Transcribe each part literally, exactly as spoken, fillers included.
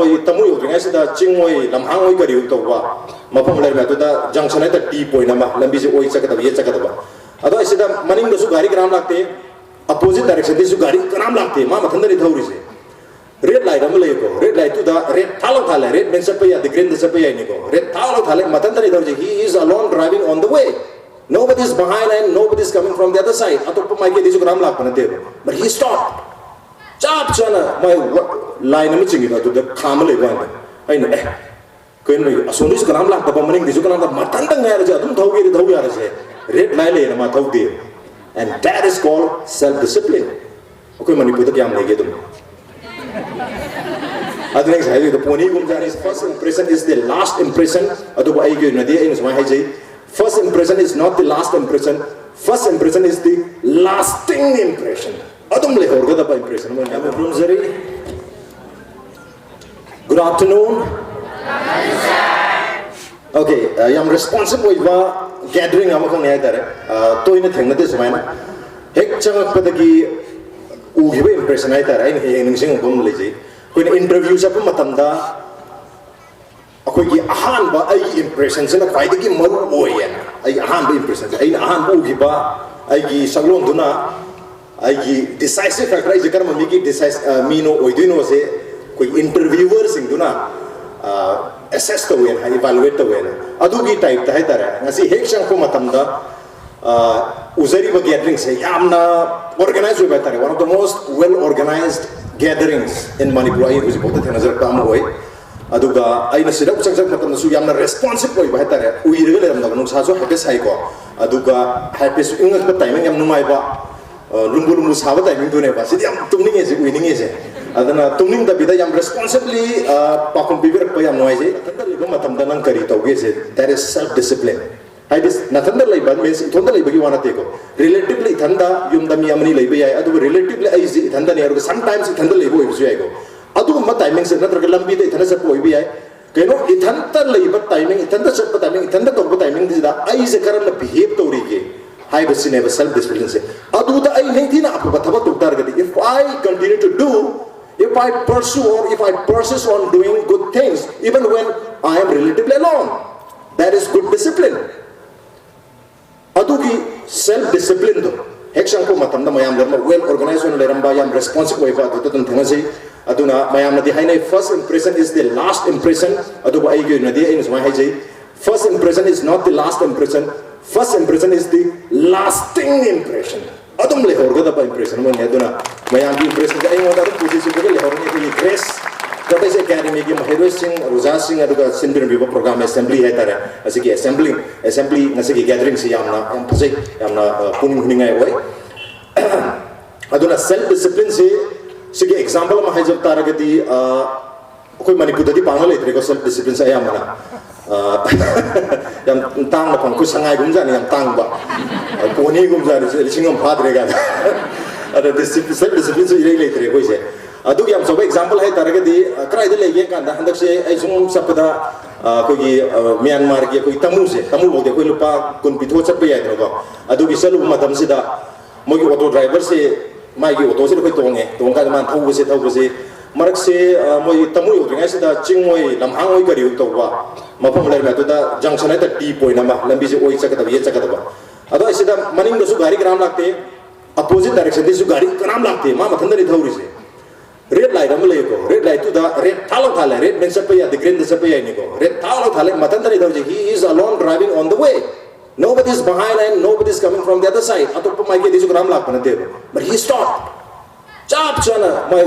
ꯑꯩꯈꯣꯏ ꯇꯃꯨ ꯌꯧꯗ꯭ꯔꯤꯉꯩꯁꯤꯗ ꯆꯤꯡ ꯑꯣꯏ, ꯂꯝꯍꯥꯡ ꯑꯣꯏ, ꯀꯔꯤ ꯑꯣꯏ ꯇꯧꯕ ꯃꯐꯝ ꯂꯩꯔꯝꯃꯦ꯫ ꯑꯗꯨꯗ junction ꯍꯥꯏꯇꯥꯔꯦ, T point ꯑꯃ, ꯂꯝꯕꯤꯁꯦ ꯑꯣꯏ ꯆꯠꯀꯗꯕ, ꯌꯦꯠ ꯆꯠꯀꯗꯕ꯫ ꯑꯗꯣ ꯑꯩ ꯁꯤꯗ ꯃꯅꯤꯡꯗꯁꯨ ꯒꯥꯔꯤ ꯀꯅꯥꯝ ꯂꯥꯛꯇꯦ, opposite directionꯗꯁꯨ ꯒꯥꯔꯤ ꯀꯅꯥꯝ ꯂꯥꯛꯇꯦ, ꯃꯥ ꯃꯊꯟꯇꯅꯤ ꯊꯧꯔꯤꯁꯦ꯫ Red light ꯑꯃ ꯂꯩꯀꯣ, red lightꯇꯨꯗ red ꯊꯥꯜꯂ ꯊꯥꯜꯂꯦ, redꯅ ꯆꯠꯄ ꯌꯥꯗꯦ, greenꯗ ꯆꯠꯄ ꯌꯥꯏꯅꯤꯀꯣ, red ꯊꯥꯜꯂ ꯊꯥꯜꯂꯦ, ꯃꯊꯟꯇꯅꯤ ꯊꯧꯔꯤꯁꯦ, he is alone driving on the way, nobody is behind and nobody is coming from the other side, ꯑꯇꯣꯞꯄ ꯃꯥꯏꯀꯩꯗꯩꯁꯨ ꯀꯅꯥꯝ ꯂꯥꯛꯄ ꯅꯠꯇꯦꯕ, but he stopped꯫ ꯆꯞ ꯆꯥꯅ ꯃꯥꯏ line ꯑꯃ ꯆꯤꯡꯉꯤꯗꯣ ꯑꯗꯨꯗ ꯈꯥꯝꯃ ꯂꯩꯕ ꯋꯥꯅꯤꯗ꯫ ꯑꯩꯅ, "ꯑꯦ, ꯀꯩꯅꯣ, ꯑꯁꯣꯝꯗꯩꯁꯨ ꯀꯅꯥꯝ ꯂꯥꯛꯇꯕ, ꯃꯅꯤꯡꯗꯩꯁꯨ ꯀꯅꯥꯝ ꯂꯥꯛ-, ꯃꯊꯟꯇ ꯉꯥꯏꯔꯁꯦ, ꯑꯗꯨꯝ ꯊꯧꯒꯦꯗꯤ ꯊꯧ ꯌꯥꯔꯁꯦ, red light ꯂꯩꯌꯦꯅ ꯃꯥ ꯊꯧꯗꯦ." And that is called self discipline꯫ ꯑꯩꯈꯣꯏ ꯃꯅꯤꯄꯨꯔꯗ ꯀꯌꯥꯝ ꯂꯩꯒꯦ ꯑꯗꯨꯝ? ꯑꯗꯨꯅ ꯑꯩ ꯉꯁꯥꯏ ꯍꯥꯏꯗꯣ, ꯄꯣꯅꯤꯒꯨꯝꯖꯥꯅꯤ, first impression is the last impression꯫ ꯑꯗꯨꯕꯨ ꯑꯩꯒꯤ ꯑꯣꯏꯅꯗꯤ ꯑꯩꯅ ꯁꯨꯃꯥꯏꯅ ꯍꯥꯏꯖꯩ, "First impression is not the last impression, first impression is the lasting impression"꯫ ꯑꯗꯨꯝ ꯂꯩꯍꯧꯔꯒꯗꯕ impression ꯑꯃ ꯑꯣꯏꯅ ꯌꯥꯝꯅ ꯈꯨꯔꯨꯝꯖꯔꯤ꯫ Good afternoon꯫ Okay, ꯑ, ꯌꯥꯝ responsive ꯑꯣꯏꯕ gathering ꯑꯃꯈꯛꯅꯤ ꯍꯥꯏꯇꯥꯔꯦ꯫ ꯑ, ꯇꯣꯏꯅ ꯊꯦꯡꯅꯗꯦ ꯁꯨꯃꯥꯏꯅ꯫ ꯍꯦꯛ ꯆꯪꯉꯛꯄꯗꯒꯤ ꯎꯈꯤꯕ impression ꯍꯥꯏꯇꯥꯔꯦ, ꯑꯩꯅ ꯍꯦꯛ ꯍꯦꯛ ꯅꯤꯡꯁꯤꯡꯉꯛꯄ ꯑꯃ ꯂꯩꯖꯩ꯫ ꯑꯩꯈꯣꯏꯅ interview ꯆꯠꯄ ꯃꯇꯝꯗ ꯑꯩꯈꯣꯏꯒꯤ ꯑꯍꯥꯟꯕ ꯑꯩꯒꯤ impressionꯁꯤꯅ ꯈ꯭ꯋꯥꯏꯗꯒꯤ ꯃꯔꯨ ꯑꯣꯏꯌꯦꯅ, ꯑꯩꯒꯤ ꯑꯍꯥꯟꯕ impressionꯁꯦ, ꯑꯩꯅ ꯑꯍꯥꯟꯕ ꯎꯈꯤꯕ ꯑꯩꯒꯤ ꯁꯛꯂꯣꯟꯗꯨꯅ ꯑꯩꯒꯤ decisive factor, ꯑꯩꯁꯦ ꯀꯔꯝꯕ ꯃꯤꯒꯤ decisive, ꯑ, ꯃꯤꯅꯣ ꯑꯣꯏꯗꯣꯏꯅꯣꯁꯦ ꯑꯩꯈꯣꯏ interviewerꯁꯤꯡꯗꯨꯅ, ꯑ, assess ꯇꯧꯋꯦꯅ ꯍꯥꯏ, evaluate ꯇꯧꯋꯦꯅ꯫ ꯑꯗꯨꯒꯤ typeꯇ ꯍꯥꯏꯇꯥꯔꯦ, ꯉꯁꯤ ꯍꯦꯛ ꯆꯪꯉꯛꯄ ꯃꯇꯝꯗ, ꯑ, ꯎꯖꯔꯤꯕ gatheringꯁꯦ ꯌꯥꯝꯅ organized ꯑꯣꯏꯕ ꯍꯥꯏꯇꯥꯔꯦ, one of the most well organized gatherings in Manipur ꯑꯩ ꯍꯧꯖꯤꯛꯐꯥꯎꯗ ꯊꯦꯡꯅꯖꯔꯛꯄ ꯑꯃ ꯑꯣꯏ꯫ ꯑꯗꯨꯒ ꯑꯩꯅ ꯁꯤꯗ ꯆꯪꯖꯔꯛꯄ ꯃꯇꯝꯗꯁꯨ ꯌꯥꯝꯅ responsive ꯑꯣꯏꯕ ꯍꯥꯏꯇꯥꯔꯦ, ꯎꯏꯔꯒ ꯂꯩꯔꯝꯗꯕ, ꯅꯨꯡꯁꯥꯁꯨ ꯍꯥꯏꯐꯦꯠ ꯁꯥꯏꯀꯣ, ꯑꯗꯨꯒ ꯍꯥꯏꯐꯦꯠꯁꯨ ꯏꯪꯉꯛꯄ timing ꯌꯥꯝ ꯅꯨꯡꯉꯥꯏꯕ, ꯑ, ꯂꯨꯝꯕꯨ ꯂꯨꯝꯕꯨ ꯁꯥꯕ timingꯗꯨꯅꯦꯕ꯫ ꯁꯤꯗꯤ ꯌꯥꯝ ꯇꯨꯝꯅꯤꯡꯉꯦꯁꯦ, ꯎꯏꯅꯤꯡꯉꯦꯁꯦ꯫ ꯑꯗꯨꯅ ꯇꯨꯝꯅꯤꯡꯗꯕꯤꯗ ꯌꯥꯝ responsively, ꯑ, ꯄꯥꯎꯈꯨꯝ ꯄꯤꯕꯤꯔꯛꯄ ꯌꯥꯝ ꯅꯨꯡꯉꯥꯏꯖꯩ꯫ ꯏꯊꯟꯗ ꯂꯩꯕ ꯃꯇꯝꯗ ꯅꯪ ꯀꯔꯤ ꯇꯧꯒꯦꯁꯦ, that is self discipline꯫ ꯍꯥꯏꯗꯤ ꯅꯊꯟꯗ ꯂꯩꯕ means ꯏꯊꯣꯟꯗ ꯂꯩꯕꯒꯤ ꯋꯥ ꯅꯠꯇꯦꯀꯣ, relatively ꯏꯊꯟꯗ ꯌꯨꯝꯗ ꯃꯤ ꯑꯃꯅꯤ ꯂꯩꯕ ꯌꯥꯏ, ꯑꯗꯨꯒ relatively ꯑꯩꯁꯦ ꯏꯊꯟꯗꯅꯦ, ꯑꯗꯨꯒ sometimes ꯏꯊꯟꯗ ꯂꯩꯕ ꯑꯣꯏꯕꯁꯨ ꯌꯥꯏꯀꯣ꯫ ꯑꯗꯨꯒꯨꯝꯕ timingꯁꯦ, ꯅꯠꯇ꯭ꯔꯒ ꯂꯝꯕꯤꯗ ꯏꯊꯟꯗ ꯆꯠꯄ ꯑꯣꯏꯕ ꯌꯥꯏ, ꯀꯩꯅꯣ, ꯏꯊꯟꯇ ꯂꯩꯕ timing, ꯏꯊꯟꯇ ꯆꯠꯄ timing, ꯏꯊꯟꯇ ꯇꯧꯕ timingꯁꯤꯗ ꯑꯩꯁꯦ ꯀꯔꯝꯅ behave ꯇꯧꯔꯤꯒꯦ ꯍꯥꯏꯕꯁꯤꯅꯦꯕ self disciplineꯁꯦ꯫ ꯑꯗꯨꯗ ꯑꯩ ꯅꯤꯡꯊꯤꯅ ꯑꯐꯕ ꯊꯕꯛ ꯇꯧ ꯇꯥꯔꯒꯗꯤ, if I continue to do If I pursue or if I persist on doing good things, even when I am relatively alone, that is good discipline. ꯑꯗꯨꯒꯤ self discipline ꯗꯣ ꯍꯦꯛ ꯆꯪꯉꯛꯄ ꯃꯇꯝꯗ ꯃꯌꯥꯝ ꯂꯣꯏꯅꯃꯛ well organized ꯑꯣꯏꯅ ꯂꯩꯔꯝꯕ, ꯌꯥꯝ responsive ꯑꯣꯏꯕ, ꯑꯗꯨꯗ ꯑꯗꯨꯝ ꯊꯦꯡꯅꯖꯩ꯫ ꯑꯗꯨꯅ ꯃꯌꯥꯝꯅꯗꯤ ꯍꯥꯏꯅꯩ, "First impression is the last impression", ꯑꯗꯨꯕꯨ ꯑꯩꯒꯤ ꯑꯣꯏꯅꯗꯤ ꯑꯩꯅ ꯁꯨꯃꯥꯏꯅ ꯍꯥꯏꯖꯩ, "First impression is not the last impression, first impression is the lasting impression." ꯑꯗꯨꯝ ꯂꯩꯍꯧꯔꯒꯗꯕ impression ꯑꯃꯅꯤ꯫ ꯑꯗꯨꯅ ꯃꯌꯥꯝꯒꯤ impression ꯁꯦ ꯑꯩꯉꯣꯟꯗ ꯑꯗꯨꯝ ꯄꯨꯟꯁꯤ ꯆꯨꯞꯄꯒꯤ ꯂꯩꯍꯧꯔꯅꯤ꯫ ꯑꯩꯈꯣꯏꯒꯤ Grace Cottage Academy ꯒꯤ ꯃꯍꯩꯔꯣꯏꯁꯤꯡ, ꯑꯣꯖꯥꯁꯤꯡ, ꯑꯗꯨꯒ ꯁꯤꯟꯕꯤꯔꯝꯂꯤꯕ program assembly ꯍꯥꯏꯇꯥꯔꯦ, ꯑꯁꯤꯒꯤ assembly, assembly ꯉꯁꯤꯒꯤ gathering ꯁꯤ ꯌꯥꯝꯅ, ꯌꯥꯝ ꯐꯖꯩ, ꯌꯥꯝꯅ, ꯑ, ꯄꯨꯛꯅꯤꯡ ꯍꯨꯅꯤꯡꯉꯥꯏ ꯑꯣꯏ꯫ ꯑꯗꯨꯅ self discipline ꯁꯤ, ꯁꯤꯒꯤ example ꯑꯃ ꯍꯥꯏꯖꯕ ꯇꯥꯔꯒꯗꯤ, ꯑ, ꯑꯩꯈꯣꯏ ꯃꯅꯤꯄꯨꯔꯗꯗꯤ ꯄꯥꯛꯅ ꯂꯩꯇ꯭ꯔꯦꯀꯣ self discipline ꯁꯦ ꯑꯌꯥꯝꯕꯅ꯫ ꯑ, ꯌꯥꯝ ꯇꯥꯡꯅ ꯐꯪ, ꯑꯩꯈꯣꯏ ꯁꯉꯥꯏꯒꯨꯝꯖꯥꯠꯅꯤ, ꯌꯥꯝ ꯇꯥꯡꯕ꯫ ꯑ, pony ꯒꯨꯝꯖꯥꯠꯅꯤ, ꯁꯤ ꯂꯤꯁꯤꯡ ꯑꯃ ꯐꯥꯗ꯭ꯔꯦ ꯀꯥꯏꯅ꯫ ꯑꯗ discipline, self discipline ꯁꯨ ꯏꯔꯩ ꯂꯩꯇ꯭ꯔꯦ ꯑꯩꯈꯣꯏꯁꯦ꯫ ꯑꯗꯨꯒꯤ ꯌꯥꯝ ꯆꯥꯎꯕ example ꯍꯥꯏ ꯇꯥꯔꯒꯗꯤ, ꯑ, ꯀꯗꯥꯏꯗ ꯂꯩꯒꯦ ꯀꯥꯟꯗ, ꯍꯟꯗꯛꯁꯦ ꯑꯩ ꯁꯨꯝ ꯆꯠꯄꯗ, ꯑ, ꯑꯩꯈꯣꯏꯒꯤ, ꯑ, ꯃ꯭ꯌꯥꯟꯃꯥꯔꯒꯤ ꯑꯩꯈꯣꯏ ꯇꯥꯃꯨꯁꯦ, ꯇꯥꯃꯨ ꯐꯥꯎꯗꯤ ꯑꯩꯈꯣꯏ ꯂꯨꯄꯥ ꯀꯨꯟ ꯄꯤꯊꯣꯛꯑ ꯆꯠꯄ ꯌꯥꯏꯗꯅꯀꯣ꯫ ꯑꯗꯨꯒꯤ ꯆꯠꯂꯨꯕ ꯃꯇꯝꯁꯤꯗ ꯃꯣꯏꯒꯤ auto driver ꯁꯦ, ꯃꯥꯒꯤ auto ꯁꯤꯗ ꯑꯩꯈꯣꯏ ꯇꯣꯡꯉꯦ꯫ ꯇꯣꯡꯉꯀꯥꯟꯗ ꯃꯥꯅ ꯊꯧꯕꯁꯦ, ꯊꯧꯕꯁꯦ, ꯃꯔꯛꯁꯦ, ꯑ, ꯃꯣꯏ ꯇꯥꯃꯨ ꯌꯧꯗ꯭ꯔꯤꯉꯩꯁꯤꯗ ꯆꯤꯡ ꯑꯣꯏ, ꯂꯝꯍꯥꯡ ꯑꯣꯏ, ꯀꯔꯤ ꯑꯣꯏ ꯇꯧꯕ ꯃꯐꯝ ꯂꯩꯔꯝꯃꯦ꯫ ꯑꯗꯨꯗ junction ꯍꯥꯏꯇꯥꯔꯦ, T point ꯑꯃ, ꯂꯝꯕꯤꯁꯦ ꯑꯣꯏ ꯆꯠꯀꯗꯕ, ꯌꯦꯠ ꯆꯠꯀꯗꯕ꯫ ꯑꯗꯣ ꯑꯁꯤꯗ ꯃꯅꯤꯡꯗꯁꯨ ꯒꯥꯔꯤ ꯀꯅꯥꯝ ꯂꯥꯛꯇꯦ, opposite direction ꯗꯁꯨ ꯒꯥꯔꯤ ꯀꯅꯥꯝ ꯂꯥꯛꯇꯦ, ꯃꯥ ꯃꯊꯟꯇꯅꯤ ꯊꯧꯔꯤꯁꯦ꯫ Red light ꯑꯃ ꯂꯩꯀꯣ, red light ꯇꯨꯗ red ꯊꯥꯜꯂ ꯊꯥꯜꯂꯦ, red ꯃꯦꯟ ꯆꯠꯄ ꯌꯥꯗꯦ, green ꯗ ꯆꯠꯄ ꯌꯥꯏꯅꯤꯀꯣ, red ꯊꯥꯜꯂ ꯊꯥꯜꯂꯦ, ꯃꯊꯟꯇꯅꯤ ꯊꯧꯔꯤꯁꯦ, he is alone driving on the way, nobody is behind and nobody is coming from the other side, ꯑꯇꯣꯞꯄ ꯃꯥꯏꯀꯩꯗꯩꯁꯨ ꯀꯅꯥꯝ ꯂꯥꯛꯄ ꯅꯠꯇꯦꯕ, but he stopped꯫ ꯆꯞ ꯆꯥꯅ ꯃꯥꯏ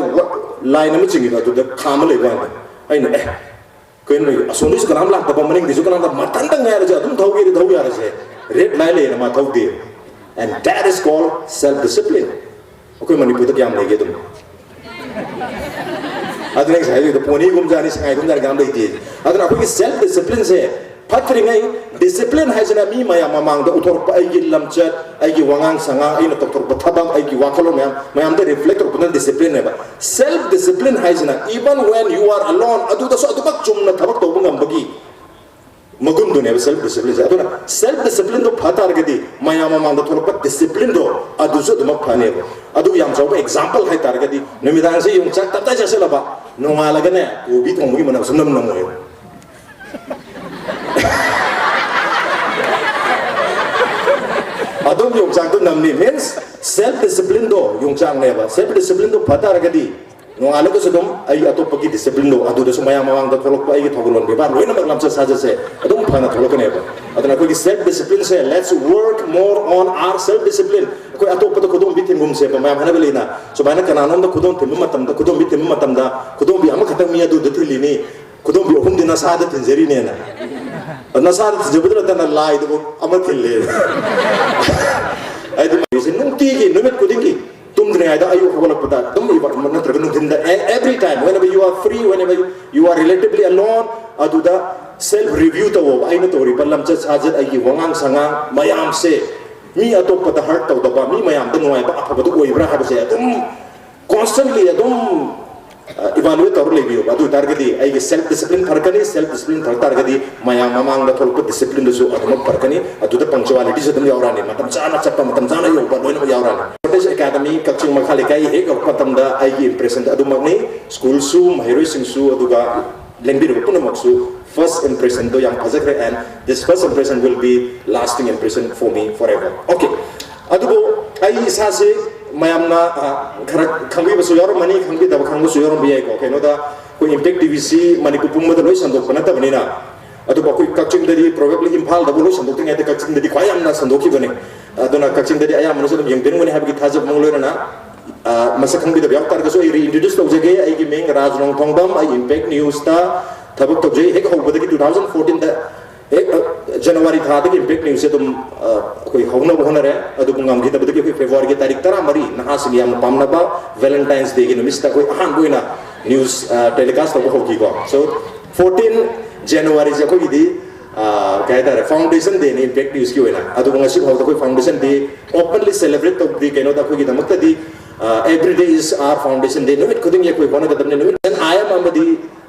line ꯑꯃ ꯆꯤꯡꯉꯤꯗꯣ ꯑꯗꯨꯗ ꯈꯥꯝꯃ ꯂꯩꯕ ꯋꯥꯅꯤꯗ꯫ ꯑꯩꯅ, "ꯑꯦ, ꯀꯩꯅꯣ, ꯑꯁꯣꯝꯗꯩꯁꯨ ꯀꯅꯥꯝ ꯂꯥꯛꯇꯕ, ꯃꯅꯤꯡꯗꯩꯁꯨ ꯀꯅꯥꯝ ꯂꯥꯛ-, ꯃꯊꯟꯇ ꯉꯥꯏꯔꯁꯨ ꯑꯗꯨꯝ ꯊꯧꯒꯦꯗꯤ ꯊꯧ ꯌꯥꯔꯁꯦ, red light ꯂꯩꯌꯦꯅ ꯃꯥ ꯊꯧꯗꯦ." And that is called self discipline꯫ ꯑꯩꯈꯣꯏ ꯃꯅꯤꯄꯨꯔꯗ ꯀꯌꯥꯝ ꯂꯩꯒꯦ ꯑꯗꯨꯝ? ꯑꯗꯨꯅ ꯑꯩ ꯉꯁꯥꯏ ꯍꯥꯏꯗꯣ pony ꯒꯨꯝꯖꯥꯅꯤ, ꯁꯉꯥꯏꯒꯨꯝꯖꯥꯅꯤ, ꯀꯅꯥꯝ ꯂꯩꯇꯦ꯫ ꯑꯗꯨꯅ ꯑꯩꯈꯣꯏꯒꯤ self discipline ꯁꯦ ꯐꯠꯇ꯭ꯔꯤꯉꯩ, discipline ꯍꯥꯏꯁꯤꯅ ꯃꯤ ꯃꯌꯥꯝ ꯃꯃꯥꯡꯗ ꯎꯠꯊꯣꯔꯛꯄ, ꯑꯩꯒꯤ ꯂꯝꯆꯠ, ꯑꯩꯒꯤ ꯋꯥꯉꯥꯡ ꯁꯉꯥꯡ, ꯑꯩꯅ ꯇꯧꯊꯣꯔꯛꯄ ꯊꯕꯛ, ꯑꯩꯒꯤ ꯋꯥꯈꯜꯂꯣꯟ ꯃꯌꯥꯝ, ꯃꯌꯥꯝꯗ reflect ꯇꯧꯔꯛꯄꯅ discipline ꯅꯦꯕ꯫ Self discipline ꯍꯥꯏꯁꯤꯅ even when you are alone, ꯑꯗꯨꯗꯁꯨ ꯑꯗꯨꯃꯛ ꯆꯨꯝꯅ ꯊꯕꯛ ꯇꯧꯕ ꯉꯝꯕꯒꯤ ꯃꯒꯨꯟꯗꯨꯅꯦꯕ self discipline ꯁꯦ꯫ ꯑꯗꯨꯅ self discipline ꯗꯣ ꯐ ꯇꯥꯔꯒꯗꯤ ꯃꯌꯥꯝ ꯃꯃꯥꯡꯗ ꯊꯣꯛꯂꯛꯄ discipline ꯗꯣ ꯑꯗꯨꯁꯨ ꯑꯗꯨꯃꯛ ꯐꯅꯦꯕ꯫ ꯑꯗꯨ ꯌꯥꯝ ꯆꯥꯎꯕ example ꯍꯥꯏꯇꯥꯔꯒꯗꯤ, ꯅꯨꯃꯤꯗꯥꯡꯁꯦ ꯌꯣꯡꯆꯥꯛ ꯇꯞꯇꯥꯏ ꯆꯥꯁꯤꯜꯂꯕ, ꯅꯣꯡꯉꯥꯜꯂꯒꯅꯦ ꯀꯣꯕꯤ ꯊꯣꯡꯕꯒꯤ ꯃꯅꯝ ꯁꯨꯡꯅꯝ ꯅꯝꯃꯣꯏꯕ꯫ ꯑꯗꯨꯝ ꯌꯣꯡꯆꯥꯛꯇꯣ ꯅꯝꯅꯤ꯫ Means self discipline ꯗꯣ ꯌꯣꯡꯆꯥꯛꯅꯦꯕ꯫ Self discipline ꯗꯣ ꯐ ꯇꯥꯔꯒꯗꯤ ꯅꯣꯡꯉꯥꯜꯂꯒꯁꯨ ꯑꯗꯨꯝ ꯑꯩꯒꯤ ꯑꯇꯣꯞꯄꯒꯤ discipline ꯗꯣ, ꯑꯗꯨꯗꯁꯨ ꯃꯌꯥꯝ ꯃꯃꯥꯡꯗ ꯊꯣꯛꯂꯛꯄ ꯑꯩꯒꯤ ꯊꯧꯒꯜꯂꯣꯟ ꯕꯦꯕꯥꯔ ꯂꯣꯏꯅꯃꯛ, ꯂꯝꯆꯠ ꯁꯥꯖꯠꯁꯦ ꯑꯗꯨꯝ ꯐꯅ ꯊꯣꯛꯂꯛꯀꯅꯦꯕ꯫ ꯑꯗꯨꯅ ꯑꯩꯈꯣꯏꯒꯤ self discipline say, let's work more on our self discipline꯫ ꯑꯩꯈꯣꯏ ꯑꯇꯣꯞꯄꯗ ꯈꯨꯗꯣꯝꯕꯤ ꯊꯤꯟꯒꯨꯝꯁꯦꯕ꯫ ꯃꯌꯥꯝ ꯍꯥꯏꯅꯕ ꯂꯩꯅ, ꯁꯨꯃꯥꯏꯅ ꯀꯅꯥꯅꯣꯝꯗ ꯈꯨꯗꯣꯝ ꯊꯤꯟꯕ ꯃꯇꯝꯗ, ꯈꯨꯗꯣꯝꯕꯤ ꯊꯤꯟꯕ ꯃꯇꯝꯗ ꯈꯨꯗꯣꯝꯕꯤ ꯑꯃꯈꯛꯇꯪ ꯃꯤ ꯑꯗꯨꯗ ꯊꯤꯜꯂꯤꯅꯤ, ꯈꯨꯗꯣꯝꯕꯤ ꯑꯍꯨꯝꯗꯤ ꯅꯁꯥꯗ ꯊꯤꯟꯖꯔꯤꯅꯦꯅ꯫ ꯅꯁꯥꯗ ꯊꯤꯟꯖꯕꯗ ꯅꯠꯇꯅ ꯂꯥꯏꯗꯨꯕꯨ ꯑꯃ ꯊꯤꯜꯂꯦ꯫ ꯍꯥꯏꯗꯤ ꯃꯥꯒꯤꯁꯦ ꯅꯨꯡꯇꯤꯒꯤ, ꯅꯨꯃꯤꯠ ꯈꯨꯗꯤꯡꯒꯤ ꯇꯨꯝꯗ꯭ꯔꯤꯉꯩꯗ, ꯑꯌꯨꯛ ꯍꯧꯒꯠꯂꯛꯄꯗ ꯑꯗꯨꯝ ꯏꯕ, ꯅꯠꯇ꯭ꯔꯒ ꯅꯨꯡꯊꯤꯟꯗ, every time, whenever you are free, whenever you, you are relatively alone, ꯑꯗꯨꯗ self review ꯇꯧꯋꯣꯕ꯫ ꯑꯩꯅ ꯇꯧꯔꯤꯕ ꯂꯝꯆꯠ ꯁꯥꯖꯠ, ꯑꯩꯒꯤ ꯋꯥꯉꯥꯡ ꯁꯉꯥꯡ ꯃꯌꯥꯝꯁꯦ ꯃꯤ ꯑꯇꯣꯞꯄꯗ hurt ꯇꯧꯗꯕ, ꯃꯤ ꯃꯌꯥꯝꯗ ꯅꯨꯡꯉꯥꯏꯕ, ꯑꯐꯕꯗꯨ ꯑꯣꯏꯕ꯭ꯔꯥ ꯍꯥꯏꯕꯁꯦ ꯑꯗꯨꯝ constantly ꯑꯗꯨꯝ evaluate ꯇꯧꯔ ꯂꯩꯕꯤꯌꯣꯕ꯫ ꯑꯗꯨ ꯑꯣꯏꯇꯥꯔꯒꯗꯤ ꯑꯩꯒꯤ self discipline ꯐꯔꯛꯀꯅꯤ꯫ Self discipline ꯐꯔꯛ ꯇꯥꯔꯒꯗꯤ ꯃꯌꯥꯝ ꯃꯃꯥꯡꯗ ꯊꯣꯛꯂꯛꯄ discipline ꯗꯨꯁꯨ ꯑꯗꯨꯃꯛ ꯐꯔꯛꯀꯅꯤ꯫ ꯑꯗꯨꯗ punctuality ꯁꯨ ꯑꯗꯨꯝ ꯌꯥꯎꯔꯛꯑꯅꯤ, ꯃꯇꯝ ꯆꯥꯅ ꯆꯠꯄ, ꯃꯇꯝ ꯆꯥꯅ ꯌꯧꯕ ꯂꯣꯏꯅꯃꯛ ꯌꯥꯎꯔꯛꯑꯅꯤ꯫ Cottage Academy ꯀꯛꯆꯤꯡ ꯃꯈꯥ ꯂꯩꯀꯥꯏ ꯍꯦꯛ ꯌꯧꯔꯛꯄ ꯃꯇꯝꯗ ꯑꯩꯒꯤ impression ꯗ ꯑꯗꯨꯃꯛꯅꯤ꯫ School ꯁꯨ, ꯃꯍꯩꯔꯣꯏꯁꯤꯡꯁꯨ, ꯑꯗꯨꯒ ꯂꯦꯡꯕꯤꯔꯤꯕ ꯄꯨꯝꯅꯃꯛꯁꯨ first impression ꯗꯣ ꯌꯥꯝ ꯐꯖꯈ꯭ꯔꯦ, and this first impression will be lasting impression for me forever. Okay, ꯑꯗꯨꯕꯨ ꯑꯩ ꯏꯁꯥꯁꯦ ꯃꯌꯥꯝꯅ, ꯑ, ꯈꯔ ꯈꯪꯕꯤꯕꯁꯨ ꯌꯥꯎꯔꯝꯃꯅꯤ, ꯈꯪꯕꯤꯗꯕ ꯈꯪꯕꯁꯨ ꯌꯥꯎꯔꯝꯕ ꯌꯥꯏꯀꯣ꯫ ꯀꯩꯅꯣꯗ ꯑꯩꯈꯣꯏ Impact T V ꯁꯤ ꯃꯅꯤꯄꯨꯔ ꯄꯨꯝꯕꯗ ꯂꯣꯏ ꯁꯟꯗꯣꯛꯄ ꯅꯠꯇꯕꯅꯤꯅ, ꯑꯗꯨꯕꯨ ꯑꯩꯈꯣꯏ ꯀꯛꯆꯤꯡꯗꯗꯤ, probably ꯏꯝꯐꯥꯜꯗꯕꯨ ꯂꯣꯏ ꯁꯟꯗꯣꯛꯇ꯭ꯔꯤꯉꯩꯗ ꯀꯛꯆꯤꯡꯗꯗꯤ ꯈ꯭ꯋꯥꯏ ꯌꯥꯝꯅ ꯁꯟꯗꯣꯛꯈꯤꯕꯅꯤ꯫ ꯑꯗꯨꯅ ꯀꯛꯆꯤꯡꯗꯗꯤ ꯑꯌꯥꯝꯕꯅꯁꯨ ꯑꯗꯨꯝ ꯌꯦꯡꯕꯤꯔꯝꯒꯅꯤ ꯍꯥꯏꯕꯒꯤ ꯊꯥꯖꯕ ꯑꯃ ꯂꯣꯏꯅꯅ, ꯑ, ꯃꯁꯛ ꯈꯪꯕꯤꯗꯕ ꯌꯥꯎ ꯇꯥꯔꯒꯁꯨ ꯑꯩ reintroduce ꯇꯧꯖꯒꯦ꯫ ꯑꯩꯒꯤ ꯃꯤꯡ ꯔꯥꯖ ꯅꯣꯡꯊꯣꯡꯕꯝ, ꯑꯩ Impact News ꯇ ꯊꯕꯛ ꯇꯧꯖꯩ꯫ ꯍꯦꯛ ꯍꯧꯕꯗꯒꯤ two thousand fourteen ꯗ ꯍꯦꯛ, ꯑ, ꯖꯅꯋꯥꯔꯤ ꯊꯥꯗꯒꯤ Impact News ꯁꯦ ꯑꯗꯨꯝ, ꯑ, ꯑꯩꯈꯣꯏ ꯍꯧꯅꯕ ꯍꯣꯠꯅꯔꯦ꯫ ꯑꯗꯨꯕꯨ ꯉꯝꯈꯤꯗꯕꯗꯒꯤ ꯑꯩꯈꯣꯏ ꯐꯦꯕ꯭ꯔꯨꯋꯥꯔꯤꯒꯤ ꯇꯥꯔꯤꯛ ꯇꯔꯥꯃꯔꯤ, ꯅꯍꯥꯁꯤꯡꯒꯤ ꯌꯥꯝꯅ ꯄꯥꯝꯅꯕ Valentine's Day ꯒꯤ ꯅꯨꯃꯤꯠꯁꯤꯗ ꯑꯩꯈꯣꯏ ꯑꯍꯥꯟꯕ ꯑꯣꯏꯅ news, ꯑ, telecast ꯇꯧꯕ ꯍꯧꯈꯤꯀꯣ꯫ So, fourteen January ꯁꯦ ꯑꯩꯈꯣꯏꯒꯤꯗꯤ, ꯑ, ꯀꯩ ꯍꯥꯏꯇꯥꯔꯦ, Foundation Day ꯅꯤ Impact News ꯀꯤ ꯑꯣꯏꯅ꯫ ꯑꯗꯨꯕꯨ ꯉꯁꯤ ꯐꯥꯎꯗ ꯑꯩꯈꯣꯏ Foundation Day openly celebrate ꯇꯧꯗ꯭ꯔꯤ꯫ ꯀꯩꯅꯣꯗ ꯑꯩꯈꯣꯏꯒꯤꯗꯃꯛꯇꯗꯤ, ꯑ, every day is our Foundation Day꯫ ꯅꯨꯃꯤꯠ ꯈꯨꯗꯤꯡꯒꯤ ꯑꯩꯈꯣꯏ ꯍꯣꯠꯅꯒꯗꯕꯅꯤ꯫ ꯅꯨꯃꯤꯠ ꯑꯥꯏ ꯑꯦꯝ ꯑꯃꯗꯤ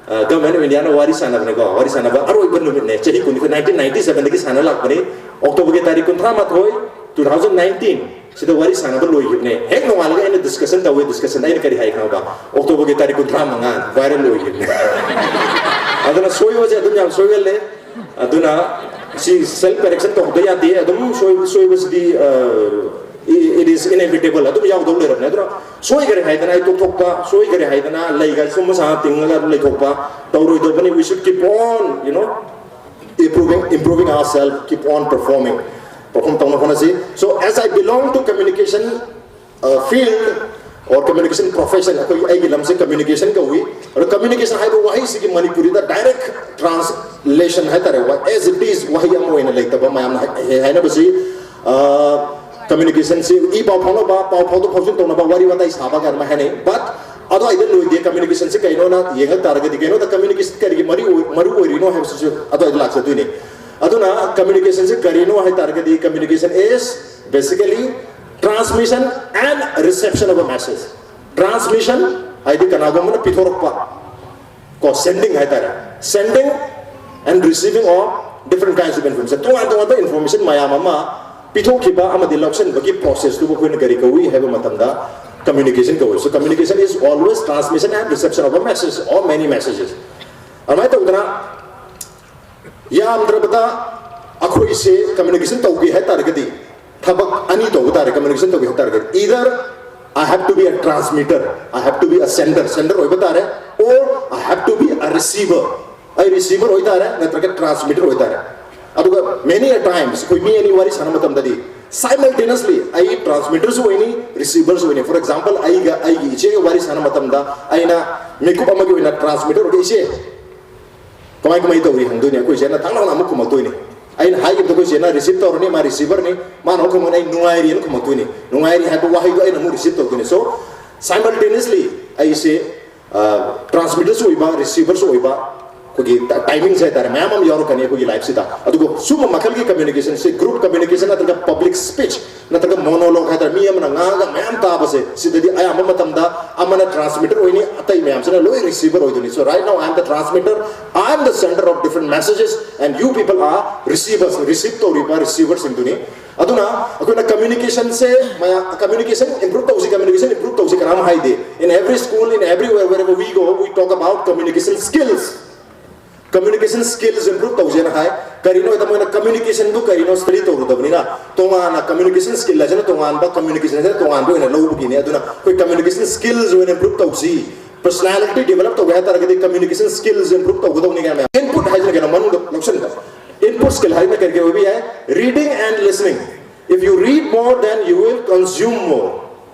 ꯒꯚꯔꯟꯃꯦꯟ ꯑꯣꯐ ꯏꯟꯗꯤꯌꯥꯅ ꯋꯥꯔꯤ ꯁꯥꯟꯅꯕꯅꯦꯀꯣ, ꯋꯥꯔꯤ ꯁꯥꯟꯅꯕ ꯑꯔꯣꯏꯕ ꯅꯨꯃꯤꯠꯅꯦ, ꯆꯍꯤ ꯀꯨꯟꯅꯤꯊꯣꯏ, ꯅꯥꯏꯟꯇꯤꯟ ꯅꯥꯏꯟꯇꯤ ꯁꯚꯦꯟꯗꯒꯤ ꯁꯥꯟꯅ ꯂꯥꯛꯄꯅꯤ꯫ ꯑꯣꯛꯇꯣꯕꯔꯒꯤ ꯇꯥꯔꯤꯛ ꯀꯨꯟꯊ꯭ꯔꯥ ꯃꯥꯊꯣꯏ, ꯇꯨ ꯊꯥꯎꯖꯟ ꯅꯥꯏꯟꯇꯤꯟ ꯁꯤꯗ ꯋꯥꯔꯤ ꯁꯥꯟꯅꯕ ꯂꯣꯏꯈꯤꯕꯅꯦ꯫ ꯍꯦꯛ ꯅꯣꯡꯉꯥꯜꯂꯒ ꯑꯩꯅ ꯗꯤꯁꯀꯁꯟ ꯇꯧꯋꯦ꯫ ꯗꯤꯁꯀꯁꯟ ꯑꯩꯅ ꯀꯔꯤ ꯍꯥꯏ ꯈꯪꯉꯕ? "ꯑꯣꯛꯇꯣꯕꯔꯒꯤ ꯇꯥꯔꯤꯛ ꯀꯨꯟꯊ꯭ꯔꯥ ꯃꯉꯥ ꯚꯥꯏꯔꯦꯜ ꯑꯣꯏꯈꯤꯕꯅꯦ"꯫ ꯑꯗꯨꯅ ꯁꯣꯏꯕꯁꯦ ꯑꯗꯨꯝ ꯌꯥꯝ ꯁꯣꯏꯒꯜꯂꯦ꯫ ꯑꯗꯨꯅ ꯁꯤ ꯁꯦꯜꯐ ꯀꯔꯦꯛꯁꯟ ꯇꯧꯗ ꯌꯥꯗꯦ꯫ ꯑꯗꯨꯝ ꯁꯣꯏ-, ꯁꯣꯏꯕꯁꯤꯗꯤ, uh, it is inevitable, ꯑꯗꯨꯝ ꯌꯥꯎꯗꯧ ꯂꯩꯔꯕꯅꯦ꯫ ꯑꯗꯨꯅ ꯁꯣꯏꯈꯔꯦ ꯍꯥꯏꯗꯅ ꯑꯩ ꯇꯣꯛꯊꯣꯛꯄ, ꯁꯣꯏꯈꯔꯦ ꯍꯥꯏꯗꯅ ꯂꯩꯒ ꯁꯨꯝꯕ ꯁꯥ ꯇꯤꯡꯉꯒ ꯑꯗꯨꯝ ꯂꯩꯊꯣꯛꯄ ꯇꯧꯔꯣꯏꯗꯧꯕꯅꯤ꯫ We should keep on, you know, improving, improving ourselves, keep on performing, perform ꯇꯧꯅ ꯍꯣꯠꯅꯁꯤ꯫ So as I belong to communication field or communication profession, ꯑꯩꯈꯣꯏ, ꯑꯩꯒꯤ ꯂꯝꯁꯦ ꯀꯝꯃ꯭ꯌꯨꯅꯤꯀꯦꯁꯟ ꯀꯧꯏ꯫ ꯑꯗꯣ ꯀꯝꯃ꯭ꯌꯨꯅꯤꯀꯦꯁꯟ ꯍꯥꯏꯕ ꯋꯥꯍꯩꯁꯤꯒꯤ ꯃꯅꯤꯄꯨꯔꯤꯗ ꯗꯥꯏꯔꯦꯛ ꯇ꯭ꯔꯥꯟꯁꯂꯦꯁꯟ ꯍꯥꯏꯇꯥꯔꯦ, as it is ꯋꯥꯍꯩ ꯑꯃ ꯑꯣꯏꯅ ꯂꯩꯇꯕ ꯃꯌꯥꯝꯅ ꯍꯥꯏ-, ꯍꯥꯏꯅꯕꯁꯤ, ꯀꯝꯃ꯭ꯌꯨꯅꯤꯀꯦꯁꯟꯁꯤ ꯏ ꯄꯥꯎ ꯐꯥꯎꯅꯕ, ꯄꯥꯎ ꯐꯥꯎꯗꯣꯛ ꯐꯥꯎꯖꯤꯟ ꯇꯧꯅꯕ, ꯋꯥꯔꯤ ꯋꯥꯇꯥꯏ ꯁꯥꯕ ꯀꯥꯏꯅ ꯍꯥꯏꯅꯩ꯫ But ꯑꯗꯨꯋꯥꯏꯗ ꯂꯣꯏꯗꯦ꯫ ꯀꯝꯃ꯭ꯌꯨꯅꯤꯀꯦꯁꯟꯁꯤ ꯀꯩꯅꯣꯅ ꯌꯦꯡꯉꯛ ꯇꯥꯔꯒꯗꯤ, ꯀꯩꯅꯣꯗ ꯀꯝꯃ꯭ꯌꯨꯅꯤꯀꯦꯁꯟ ꯀꯔꯤꯒꯤ ꯃꯔꯨ ꯑꯣꯏ-, ꯃꯔꯨ ꯑꯣꯏꯔꯤꯅꯣ ꯍꯥꯏꯕꯁꯤꯁꯨ ꯑꯗꯨꯋꯥꯏꯗ ꯂꯥꯛꯆꯗꯣꯏꯅꯤ꯫ ꯑꯗꯨꯅ ꯀꯝꯃ꯭ꯌꯨꯅꯤꯀꯦꯁꯟꯁꯤ ꯀꯔꯤꯅꯣ ꯍꯥꯏ ꯇꯥꯔꯒꯗꯤ, communication is basically transmission and reception of a message. Transmission ꯍꯥꯏꯗꯤ ꯀꯅꯥꯒꯨꯝꯕꯅ ꯄꯤꯊꯣꯔꯛꯄ, ꯀꯣ, sending ꯍꯥꯏꯇꯥꯔꯦ, sending and receiving of different kinds of information, ꯇꯣꯉꯥꯟ ꯇꯣꯉꯥꯟꯕ ꯏꯟꯐꯣꯔꯃꯦꯁꯟ ꯃꯌꯥꯝ ꯑꯃ ꯄꯤꯊꯣꯛꯈꯤꯕ ꯑꯃꯗꯤ ꯂꯧꯁꯤꯟꯕꯒꯤ ꯄ꯭ꯔꯣꯁꯦꯁꯇꯨꯕꯨ ꯑꯩꯈꯣꯏꯅ ꯀꯔꯤ ꯀꯧꯏ ꯍꯥꯏꯕ ꯃꯇꯝꯗ, communication ꯀꯧꯏ꯫ So communication is always transmission and reception of a message or many messages. ꯑꯗꯨꯃꯥꯏꯅ ꯇꯧꯗꯅ ꯌꯥꯝꯗ꯭ꯔꯕꯗ ꯑꯩꯈꯣꯏꯁꯦ ꯀꯝꯃ꯭ꯌꯨꯅꯤꯀꯦꯁꯟ ꯇꯧꯒꯦ ꯍꯥꯏ ꯇꯥꯔꯒꯗꯤ ꯊꯕꯛ ꯑꯅꯤ ꯇꯧꯕ ꯇꯥꯔꯦ꯫ ꯀꯝꯃ꯭ꯌꯨꯅꯤꯀꯦꯁꯟ ꯇꯧꯒꯦ ꯍꯥꯏ ꯇꯥꯔꯒꯗꯤ, either I have to be a transmitter, I have to be a sender, sender ꯑꯣꯏꯕ ꯇꯥꯔꯦ, or I have to be a receiver, ꯑꯩ receiver ꯑꯣꯏ ꯇꯥꯔꯦ ꯅꯠꯇ꯭ꯔꯒ transmitter ꯑꯣꯏ ꯇꯥꯔꯦ꯫ ꯑꯗꯨꯒ many a times ꯑꯩꯈꯣꯏ ꯃꯤ ꯑꯅꯤ ꯋꯥꯔꯤ ꯁꯥꯟꯅꯕ ꯃꯇꯝꯗꯗꯤ simultaneously ꯑꯩ transmitterꯁꯨ ꯑꯣꯏꯅꯤ, receiverꯁꯨ ꯑꯣꯏꯅꯤ꯫ For example, ꯑꯩꯒ ꯑꯩꯒꯤ ꯏꯆꯦꯒ ꯋꯥꯔꯤ ꯁꯥꯟꯅꯕ ꯃꯇꯝꯗ ꯑꯩꯅ ꯃꯤꯀꯨꯞ ꯑꯃꯒꯤ ꯑꯣꯏꯅ transmitter ꯑꯣꯏꯔꯒ, "ꯏꯆꯦ, ꯀꯃꯥꯏ ꯀꯃꯥꯏ ꯇꯧꯔꯤ?" ꯍꯪꯗꯣꯏꯅꯦ꯫ ꯑꯩꯈꯣꯏ ꯆꯦꯅ ꯊꯪꯅ ꯑꯃꯨꯛ ꯈꯨꯝꯃꯛꯇꯣꯏꯅꯤ꯫ ꯑꯩꯅ ꯍꯥꯏꯈꯤꯕꯗꯣ ꯑꯩꯈꯣꯏ ꯆꯦꯅ receive ꯇꯧꯔꯅꯤ, ꯃꯥ receiverꯅꯤ, ꯃꯥꯅ ꯑꯃꯨꯛ ꯈꯨꯝꯃꯛꯑꯅꯤ, "ꯑꯩ ꯅꯨꯡꯉꯥꯏꯔꯤꯅ" ꯈꯨꯝꯃꯛꯇꯣꯏꯅꯤ꯫ "ꯅꯨꯡꯉꯥꯏꯔꯤ" ꯍꯥꯏꯕ ꯋꯥꯍꯩꯗꯣ ꯑꯩꯅ ꯑꯃꯨꯛ receive ꯇꯧꯗꯣꯏꯅꯤ꯫ So simultaneously ꯑꯩꯁꯦ transmitterꯁꯨ ꯑꯣꯏꯕ, receiverꯁꯨ ꯑꯣꯏꯕ, ꯑꯩꯈꯣꯏꯒꯤ ꯇꯥꯏꯃꯤꯡꯁꯦ ꯍꯥꯏꯇꯥꯔꯦ, ꯃꯌꯥꯝ ꯑꯃ ꯌꯥꯎꯔꯛꯀꯅꯤ ꯑꯩꯈꯣꯏꯒꯤ ꯂꯥꯏꯐꯁꯤꯗ꯫ ꯑꯗꯨꯒ ꯁꯨꯝꯕ ꯃꯈꯜꯒꯤ ꯀꯝꯃ꯭ꯌꯨꯅꯤꯀꯦꯁꯟꯁꯦ, ꯒ꯭ꯔꯨꯞ ꯀꯝꯃ꯭ꯌꯨꯅꯤꯀꯦꯁꯟ ꯅꯠꯇ꯭ꯔꯒ ꯄꯕ꯭ꯂꯤꯛ ꯁ꯭ꯄꯤꯆ ꯅꯠꯇ꯭ꯔꯒ ꯃꯣꯅꯣꯂꯣꯒ ꯍꯥꯏꯇꯥꯔꯦ, ꯃꯤ ꯑꯃꯅ ꯉꯥꯡꯉꯒ ꯃꯌꯥꯝ ꯇꯥꯕꯁꯦ, ꯁꯤꯗꯗꯤ ꯑꯌꯥꯝꯕ ꯃꯇꯝꯗ ꯑꯃꯅ ꯇ꯭ꯔꯥꯟꯁꯃꯤꯇꯔ ꯑꯣꯏꯅꯤ, ꯑꯇꯩ ꯃꯌꯥꯝꯁꯤꯅ ꯂꯣꯏ ꯔꯤꯁꯤꯚꯔ ꯑꯣꯏꯗꯣꯏꯅꯤ꯫ So right now I am the transmitter, I am the center of different messages and you people are receivers, receive ꯇꯧꯔꯤꯕ ꯔꯤꯁꯤꯚꯔꯁꯤꯡꯗꯨꯅꯤ꯫ ꯑꯗꯨꯅ ꯑꯩꯈꯣꯏꯅ ꯀꯝꯃ꯭ꯌꯨꯅꯤꯀꯦꯁꯟꯁꯦ, ꯃꯌꯥꯝ ꯀꯝꯃ꯭ꯌꯨꯅꯤꯀꯦꯁꯟ ꯏꯝꯄ꯭ꯔꯨꯞ ꯇꯧꯁꯤ, ꯀꯝꯃ꯭ꯌꯨꯅꯤꯀꯦꯁꯟ ꯏꯝꯄ꯭ꯔꯨꯞ ꯇꯧꯁꯤ ꯀꯅꯥꯝ ꯍꯥꯏꯗꯦ꯫ In every school, in everywhere, wherever we go, we talk about communication skills. Communication skills improve ꯇꯧꯁꯦꯅ ꯍꯥꯏ꯫ ꯀꯔꯤꯅꯣ ꯍꯥꯏꯗ ꯃꯣꯏꯅ ꯀꯝꯃ꯭ꯌꯨꯅꯤꯀꯦꯁꯟꯗꯨ ꯀꯔꯤꯅꯣ ꯁ꯭ꯇꯗꯤ ꯇꯧꯔꯨꯗꯕꯅꯤꯅ, ꯇꯣꯉꯥꯟꯅ ꯀꯝꯃ꯭ꯌꯨꯅꯤꯀꯦꯁꯟ ꯁ꯭ꯀꯤꯜ ꯍꯥꯏꯁꯤꯅ ꯇꯣꯉꯥꯟꯕ, ꯀꯝꯃ꯭ꯌꯨꯅꯤꯀꯦꯁꯟ ꯍꯥꯏꯁꯤꯅ ꯇꯣꯉꯥꯟꯕ ꯑꯣꯏꯅ ꯂꯧꯕꯒꯤꯅꯤ꯫ ꯑꯗꯨꯅ ꯑꯩꯈꯣꯏ ꯀꯝꯃ꯭ꯌꯨꯅꯤꯀꯦꯁꯟ ꯁ꯭ꯀꯤꯜꯁ ꯑꯣꯏꯅ ꯏꯝꯄ꯭ꯔꯨꯞ ꯇꯧꯁꯤ꯫ ꯄꯔꯁꯅꯥꯂꯤꯇꯤ ꯗꯤꯕꯦꯂꯞ ꯇꯧꯒꯦ ꯍꯥꯏ ꯇꯥꯔꯒꯗꯤ ꯀꯝꯃ꯭ꯌꯨꯅꯤꯀꯦꯁꯟ ꯁ꯭ꯀꯤꯜꯁ ꯏꯝꯄ꯭ꯔꯨꯞ ꯇꯧꯒꯗꯧꯅꯤ ꯀꯥꯏꯅ ꯃꯌꯥꯝ꯫ ꯏꯟꯄꯨꯠ ꯍꯥꯏꯁꯤꯅ ꯀꯩꯅꯣ ꯃꯅꯨꯡꯗ ꯂꯧꯁꯤꯟꯕ꯫ ꯏꯟꯄꯨꯠ ꯁ꯭ꯀꯤꯜ ꯍꯥꯏꯁꯤꯅ ꯀꯔꯤ ꯀꯔꯤ ꯑꯣꯏꯕ ꯌꯥꯏ? Reading and listening. If you read more, then you will consume more.